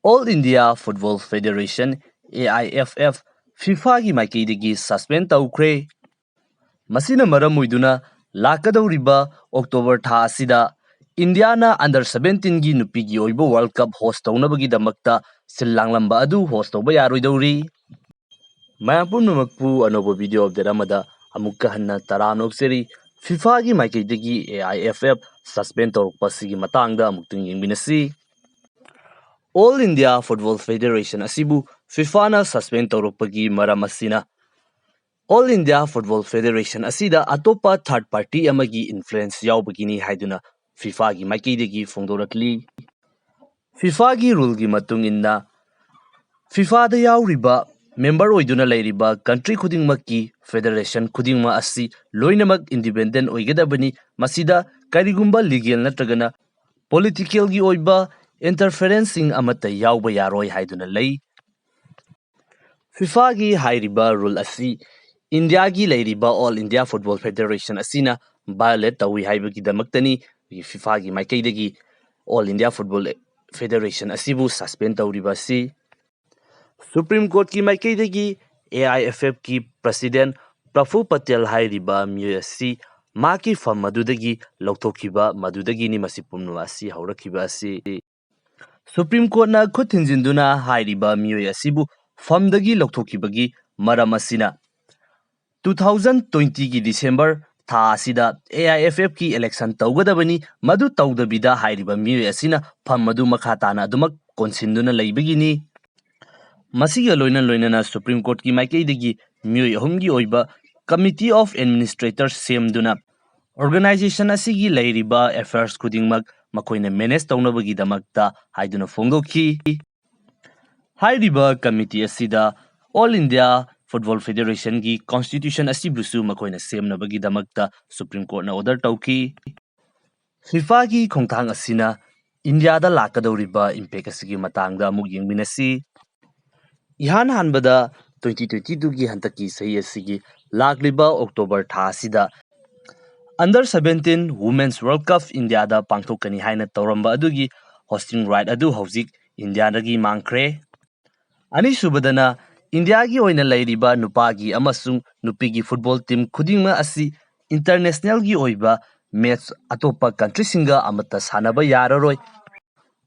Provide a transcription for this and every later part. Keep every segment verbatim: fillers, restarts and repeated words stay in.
All India Football Federation, A I F F, FIFAꯒꯤ ꯃꯥꯏꯀꯩꯗꯒꯤ suspend ꯇꯧꯈ꯭ꯔꯦ꯫ ꯃꯁꯤꯅ ꯃꯔꯝ ꯑꯣꯏꯗꯨꯅ ꯂꯥꯛꯀꯗꯧꯔꯤꯕ October ꯊꯥ ꯑꯁꯤꯗ ꯏꯟꯗꯤꯌꯥꯅ under seventeenꯒꯤ ꯅꯨꯄꯤꯒꯤ ꯑꯣꯏꯕ World Cup host ꯇꯧꯅꯕꯒꯤꯗꯃꯛꯇ ꯁꯤꯜ ꯂꯥꯡꯂꯝꯕ ꯑꯗꯨ host ꯇꯧꯕ ꯌꯥꯔꯣꯏꯗꯧꯔꯤ꯫ ꯃꯌꯥꯝ ꯄꯨꯝꯅꯃꯛꯄꯨ ꯑꯅꯧꯕ video update ꯑꯃꯗ ꯑꯃꯨꯛꯀ ꯍꯟꯅ ꯇꯔꯥꯝꯅ ꯑꯣꯛꯆꯔꯤ꯫ FIFAꯒꯤ ꯃꯥꯏꯀꯩꯗꯒꯤ A I F F suspend ꯇꯧꯔꯛꯄ ꯑꯁꯤꯒꯤ ꯃꯇꯥꯡꯗ ꯑꯃꯨꯛꯇꯪ ꯌꯦꯡꯃꯤꯟꯅꯁꯤ꯫ All India Football Federation ꯑꯁꯤꯕꯨ FIFAꯅ suspend ꯇꯧꯔꯛꯄꯒꯤ ꯃꯔꯝ ꯑꯁꯤꯅ All India Football Federation ꯑꯁꯤꯗ ꯑꯇꯣꯞꯄ third party ꯑꯃꯒꯤ influence ꯌꯥꯎꯕꯒꯤꯅꯤ ꯍꯥꯏꯗꯨꯅ FIFAꯒꯤ ꯃꯥꯏꯀꯩꯗꯒꯤ ꯐꯣꯡꯗꯣꯔꯛꯂꯤ꯫ FIFAꯒꯤ ruleꯒꯤ ꯃꯇꯨꯡ ꯏꯟꯅ FIFAꯗ ꯌꯥꯎꯔꯤꯕ, member ꯑꯣꯏꯗꯨꯅ ꯂꯩꯔꯤꯕ country ꯈꯨꯗꯤꯡꯃꯛꯀꯤ federation ꯈꯨꯗꯤꯡꯃꯛ ꯑꯁꯤ ꯂꯣꯏꯅꯃꯛ independent ꯑꯣꯏꯒꯗꯕꯅꯤ꯫ ꯃꯁꯤꯗ ꯀꯔꯤꯒꯨꯝꯕ legal ꯅꯠꯇ꯭ꯔꯒꯅ politicalꯒꯤ ꯑꯣꯏꯕ interferenceꯁꯤꯡ ꯑꯃꯠꯇ ꯌꯥꯎꯕ ꯌꯥꯔꯣꯏ ꯍꯥꯏꯗꯨꯅ ꯂꯩ꯫ FIFAꯒꯤ ꯍꯥꯏꯔꯤꯕ rule ꯑꯁꯤ ꯏꯟꯗꯤꯌꯥꯒꯤ ꯂꯩꯔꯤꯕ All India Football Federation ꯑꯁꯤꯅ violate ꯇꯧꯏ ꯍꯥꯏꯕꯒꯤꯗꯃꯛꯇꯅꯤ FIFAꯒꯤ ꯃꯥꯏꯀꯩꯗꯒꯤ All India Football Federation ꯑꯁꯤꯕꯨ suspend ꯇꯧꯔꯤꯕ ꯑꯁꯤ꯫ Supreme Courtꯀꯤ ꯃꯥꯏꯀꯩꯗꯒꯤ AIFFꯀꯤ president ꯄ꯭ꯔꯐꯨ ꯄꯇꯦꯜ ꯍꯥꯏꯔꯤꯕ ꯃꯤꯑꯣꯏ ꯑꯁꯤ ꯃꯍꯥꯛꯀꯤ ꯐꯝ ꯑꯗꯨꯗꯒꯤ ꯂꯧꯊꯣꯛꯈꯤꯕ ꯃꯗꯨꯗꯒꯤꯅꯤ ꯃꯁꯤ ꯄꯨꯝꯅꯃꯛ ꯑꯁꯤ ꯍꯧꯔꯛꯈꯤꯕ ꯑꯁꯤ꯫ Supreme Courtꯅ ꯈꯨꯠ ꯊꯤꯟꯖꯤꯟꯗꯨꯅ ꯍꯥꯏꯔꯤꯕ ꯃꯤꯑꯣꯏ ꯑꯁꯤꯕꯨ ꯐꯝꯗꯒꯤ ꯂꯧꯊꯣꯛꯈꯤꯕꯒꯤ ꯃꯔꯝ ꯑꯁꯤꯅ two thousand twentyꯒꯤ December ꯊꯥ ꯑꯁꯤꯗ AIFFꯀꯤ election ꯇꯧꯒꯗꯕꯅꯤ, ꯃꯗꯨ ꯇꯧꯗꯕꯤꯗ ꯍꯥꯏꯔꯤꯕ ꯃꯤꯑꯣꯏ ꯑꯁꯤꯅ ꯐꯝ ꯑꯗꯨ ꯃꯈꯥ ꯇꯥꯅ ꯑꯗꯨꯃꯛ ꯀꯣꯟꯁꯤꯟꯗꯨꯅ ꯂꯩꯕꯒꯤꯅꯤ꯫ ꯃꯁꯤꯒ ꯂꯣꯏꯅ ꯂꯣꯏꯅꯅ Supreme Courtꯀꯤ ꯃꯥꯏꯀꯩꯗꯒꯤ ꯃꯤꯑꯣꯏ ꯑꯍꯨꯝꯒꯤ ꯑꯣꯏꯕ Committee of Administrators ꯁꯦꯝꯗꯨꯅ organization ꯑꯁꯤꯒꯤ ꯂꯩꯔꯤꯕ affairs ꯈꯨꯗꯤꯡꯃꯛ ꯃꯈꯣꯏꯅ manage ꯇꯧꯅꯕꯒꯤꯗꯃꯛꯇ ꯍꯥꯏꯗꯨꯅ ꯐꯣꯡꯗꯣꯛꯈꯤ꯫ ꯍꯥꯏꯔꯤꯕ committee ꯑꯁꯤꯗ All India Football Federationꯒꯤ constitution ꯑꯁꯤꯕꯨꯁꯨ ꯃꯈꯣꯏꯅ ꯁꯦꯝꯅꯕꯒꯤꯗꯃꯛꯇ Supreme Courtꯅ order ꯇꯧꯈꯤ꯫ FIFAꯒꯤ ꯈꯣꯡꯊꯥꯡ ꯑꯁꯤꯅ ꯏꯟꯗꯤꯌꯥꯗ ꯂꯥꯛꯀꯗꯧꯔꯤꯕ impact ꯑꯁꯤꯒꯤ ꯃꯇꯥꯡꯗ ꯑꯃꯨꯛ ꯌꯦꯡꯃꯤꯟꯅꯁꯤ꯫ ꯏꯍꯥꯟ ꯍꯥꯟꯕꯗ twenty twenty twoꯒꯤ ꯍꯟꯗꯛꯀꯤ ꯆꯍꯤ ꯑꯁꯤꯒꯤ ꯂꯥꯛꯂꯤꯕ October ꯊꯥ ꯑꯁꯤꯗ under seventeen Women's World Cup ꯏꯟꯗꯤꯌꯥꯗ ꯄꯥꯡꯊꯣꯛꯀꯅꯤ ꯍꯥꯏꯅ ꯇꯧꯔꯝꯕ ꯑꯗꯨꯒꯤ hosting right ꯑꯗꯨ ꯍꯧꯖꯤꯛ ꯏꯟꯗꯤꯌꯥꯗꯒꯤ ꯃꯥꯡꯈ꯭ꯔꯦ꯫ ꯑꯅꯤꯁꯨꯕꯗꯅ, ꯏꯟꯗꯤꯌꯥꯒꯤ ꯑꯣꯏꯅ ꯂꯩꯔꯤꯕ ꯅꯨꯄꯥꯒꯤ ꯑꯃꯁꯨꯡ ꯅꯨꯄꯤꯒꯤ ꯐꯨꯠꯕꯣꯜ ꯇꯤꯝ ꯈꯨꯗꯤꯡꯃꯛ ꯑꯁꯤ ꯏꯟꯇꯔꯅꯦꯁꯅꯦꯜꯒꯤ ꯑꯣꯏꯕ ꯃꯦꯠꯆ ꯑꯇꯣꯞꯄ ꯀꯟꯇ꯭ꯔꯤꯁꯤꯡꯒ ꯑꯃꯠꯇ ꯁꯥꯟꯅꯕ ꯌꯥꯔꯔꯣꯏ꯫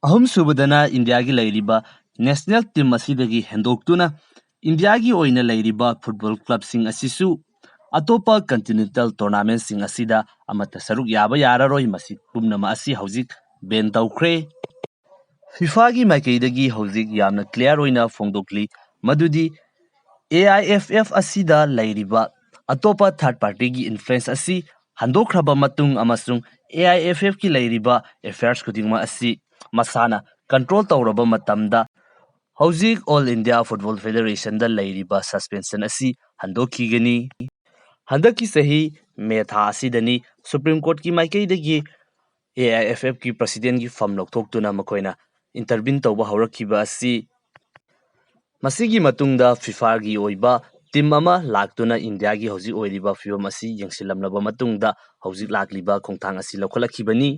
ꯑꯍꯨꯝꯁꯨꯕꯗꯅ, ꯏꯟꯗꯤꯌꯥꯒꯤ ꯂꯩꯔꯤꯕ ꯅꯦꯁꯅꯦꯜ ꯇꯤꯝ ꯑꯁꯤꯗꯒꯤ ꯍꯦꯟꯗꯣꯛꯇꯨꯅ ꯏꯟꯗꯤꯌꯥꯒꯤ ꯑꯣꯏꯅ ꯂꯩꯔꯤꯕ ꯐꯨꯠꯕꯣꯜ ꯀ꯭ꯂꯕꯁꯤꯡ ꯑꯁꯤꯁꯨ ꯑꯇꯣꯞꯄ ꯀꯟꯇꯤꯅꯦꯟꯇꯜ ꯇꯣꯔꯅꯥꯃꯦꯟꯁꯤꯡ ꯑꯁꯤꯗ ꯑꯃꯠꯇ ꯁꯔꯨꯛ ꯌꯥꯕ ꯌꯥꯔꯔꯣꯏ꯫ ꯃꯁꯤ ꯄꯨꯝꯅꯃꯛ ꯑꯁꯤ ꯍꯧꯖꯤꯛ ꯕꯦꯟ ꯇꯧꯈ꯭ꯔꯦ꯫ ꯐꯤꯐꯥꯒꯤ ꯃꯥꯏꯀꯩꯗꯒꯤ ꯍꯧꯖꯤꯛ ꯌꯥꯝꯅ ꯀ꯭ꯂꯤꯌꯥꯔ ꯑꯣꯏꯅ ꯐꯣꯡꯗꯣꯛꯂꯤ ꯃꯗꯨꯗꯤ, ꯑꯦ ꯑꯥꯏ ꯑꯦꯐ ꯑꯦꯐ ꯑꯁꯤꯗ ꯂꯩꯔꯤꯕ ꯑꯇꯣꯞꯄ ꯊꯥꯔꯗ ꯄꯥꯔꯇꯤꯒꯤ ꯏꯟꯐ꯭ꯂꯨꯌꯦꯟꯁ ꯑꯁꯤ ꯍꯟꯗꯣꯛꯈ꯭ꯔꯕ ꯃꯇꯨꯡ ꯑꯃꯁꯨꯡ ꯑꯦ ꯑꯥꯏ ꯑꯦꯐ ꯑꯦꯐꯀꯤ ꯂꯩꯔꯤꯕ ꯑꯦꯐꯤꯌꯔꯁ ꯈꯨꯗꯤꯡꯃꯛ ꯑꯁꯤ ꯃꯁꯥꯅ ꯀꯟꯇ꯭ꯔꯣꯜ ꯇꯧꯔꯕ ꯃꯇꯝꯗ, ꯍꯧꯖꯤꯛ ꯑꯣꯜ ꯏꯟꯗꯤꯌꯥ ꯐꯨꯠꯕꯣꯜ ꯐꯦꯗꯔꯦꯁꯟꯗ ꯂꯩꯔꯤꯕ ꯁꯁꯄꯦꯟꯁꯟ ꯑꯁꯤ ꯍꯟꯗꯣꯛꯈꯤꯒꯅꯤ꯫ ꯍꯟꯗꯛꯀꯤ ꯆꯍꯤ ꯃꯦ ꯊꯥ ꯑꯁꯤꯗꯅꯤ ꯁꯨꯄ꯭ꯔꯤꯝ ꯀꯣꯔꯠꯀꯤ ꯃꯥꯏꯀꯩꯗꯒꯤ ꯑꯦ ꯑꯥꯏ ꯑꯦꯐ ꯑꯦꯐꯀꯤ ꯄ꯭ꯔꯁꯤꯗꯦꯟꯒꯤ ꯐꯝ ꯂꯧꯊꯣꯛꯇꯨꯅ ꯃꯈꯣꯏꯅ ꯏꯟꯇꯔꯚꯤꯟ ꯇꯧꯕ ꯍꯧꯔꯛꯈꯤꯕ ꯑꯁꯤ꯫ ꯃꯁꯤꯒꯤ ꯃꯇꯨꯡꯗ ꯐꯤꯐꯥꯒꯤ ꯑꯣꯏꯕ ꯇꯤꯝ ꯑꯃ ꯂꯥꯛꯇꯨꯅ ꯏꯟꯗꯤꯌꯥꯒꯤ ꯍꯧꯖꯤꯛ ꯑꯣꯏꯔꯤꯕ ꯐꯤꯕꯝ ꯑꯁꯤ ꯌꯦꯡꯁꯤꯜꯂꯝꯂꯕ ꯃꯇꯨꯡꯗ ꯍꯧꯖꯤꯛ ꯂꯥꯛꯂꯤꯕ ꯈꯣꯡꯊꯥꯡ ꯑꯁꯤ ꯂꯧꯈꯠꯂꯛꯈꯤꯕꯅꯤ꯫